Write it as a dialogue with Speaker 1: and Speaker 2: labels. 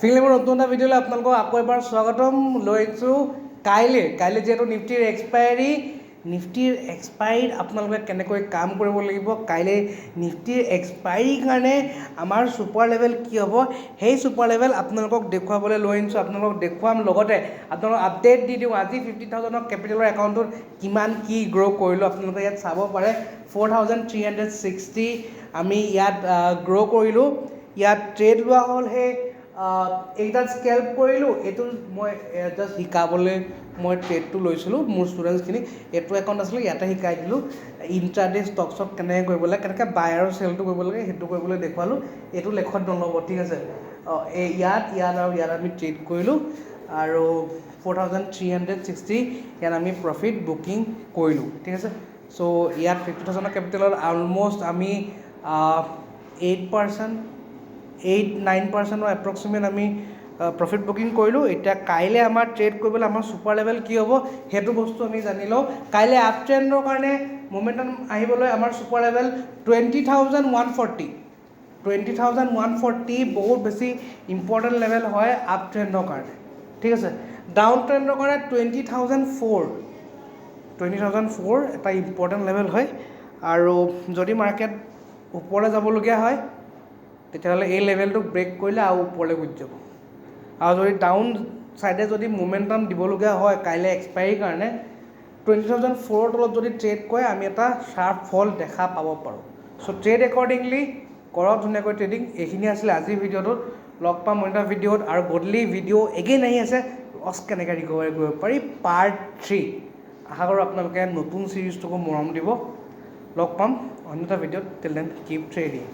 Speaker 1: ফিল্মৰ নতুন এটা ভিডিঅ'লৈ আপোনালোকক আকৌ এবাৰ স্বাগতম। লৈ আহিছোঁ কাইলৈ যিহেতু নিফটিৰ এক্সপায়াৰী, নিফটিৰ এক্সপায়াৰীত আপোনালোকে কেনেকৈ কাম কৰিব লাগিব, কাইলৈ নিফটিৰ এক্সপায়াৰীৰ কাৰণে আমাৰ ছুপাৰ লেভেল কি হ'ব, সেই ছুপাৰ লেভেল আপোনালোকক দেখুৱাবলৈ লৈ আনিছোঁ। আপোনালোকক দেখুৱাম, লগতে আপোনালোকক আপডেট দি দিওঁ আজি 50,000ৰ কেপিটেলৰ একাউণ্টটোত কিমান কি গ্ৰ' কৰিলোঁ। আপোনালোকে ইয়াত চাব পাৰে, 4360 আমি ইয়াত গ্ৰ' কৰিলোঁ। ইয়াত ট্ৰেড লোৱা হ'ল, সেই এইকেইটাত স্কেল্প কৰিলোঁ। এইটো মই জাষ্ট শিকাবলৈ মই ট্ৰেডটো লৈছিলোঁ মোৰ ষ্টুডেণ্টছখিনিক। এইটো একাউণ্ট আছিলে, ইয়াতে শিকাই দিলোঁ ইণ্ট্ৰাডে ষ্টকছত কেনেকৈ কৰিব লাগে, কেনেকৈ বাই আৰু চেলটো কৰিব লাগে, সেইটো কৰিবলৈ দেখুৱালোঁ। এইটো লেখত নল'ব, ঠিক আছে? অঁ, এই ইয়াত, ইয়াত আৰু ইয়াত আমি ট্ৰেড কৰিলোঁ আৰু 4360 ইয়াত আমি প্ৰফিট বুকিং কৰিলোঁ, ঠিক আছে? চ' ইয়াত 50,000ৰ কেপিটেলত অলম'ষ্ট আমি 8%, 8-9 পাৰ্চেণ্টৰ এপ্ৰক্সিমেট আমি প্ৰফিট বুকিং কৰিলোঁ। এতিয়া কাইলৈ আমাৰ ট্ৰেড কৰিবলৈ আমাৰ ছুপাৰ লেভেল কি হ'ব, সেইটো বস্তু আমি জানি লওঁ। কাইলৈ আপ ট্ৰেণ্ডৰ কাৰণে মমেণ্টাম আহিবলৈ আমাৰ super level 20,140, 20,140 বহুত বেছি ইম্পৰ্টেণ্ট লেভেল হয় আপ ট্ৰেণ্ডৰ কাৰণে, ঠিক আছে? ডাউন ট্ৰেণ্ডৰ কাৰণে 20,004, 20,004 এটা ইম্পৰ্টেণ্ট লেভেল হয়। আৰু যদি মাৰ্কেট ওপৰলৈ যাবলগীয়া হয়, তেতিয়াহ'লে এই লেভেলটো ব্ৰেক কৰিলে আৰু ওপৰলৈ গুচি যাব। আৰু যদি ডাউন ছাইডে যদি মমেণ্টাম দিবলগীয়া হয় কাইলৈ এক্সপায়াৰীৰ কাৰণে, 20,004ৰ তলত যদি ট্ৰেড কৰে, আমি এটা শ্বাৰ্প ফল দেখা পাব পাৰোঁ। চ' ট্ৰেড একৰ্ডিংলি কৰক ধুনীয়াকৈ ট্ৰেডিং। এইখিনি আছিলে আজিৰ ভিডিঅ'টোত। লগ পাম অন্য এটা ভিডিঅ'ত। আৰু গধূলি ভিডিঅ' এগেইন আহি আছে, লছ কেনেকৈ ৰিকভাৰী কৰিব পাৰি, পাৰ্ট 3। আশা কৰোঁ আপোনালোকে নতুন ছিৰিজটোকো মৰম দিব। লগ পাম অন্য এটা ভিডিঅ'ত। Till then, keep trading.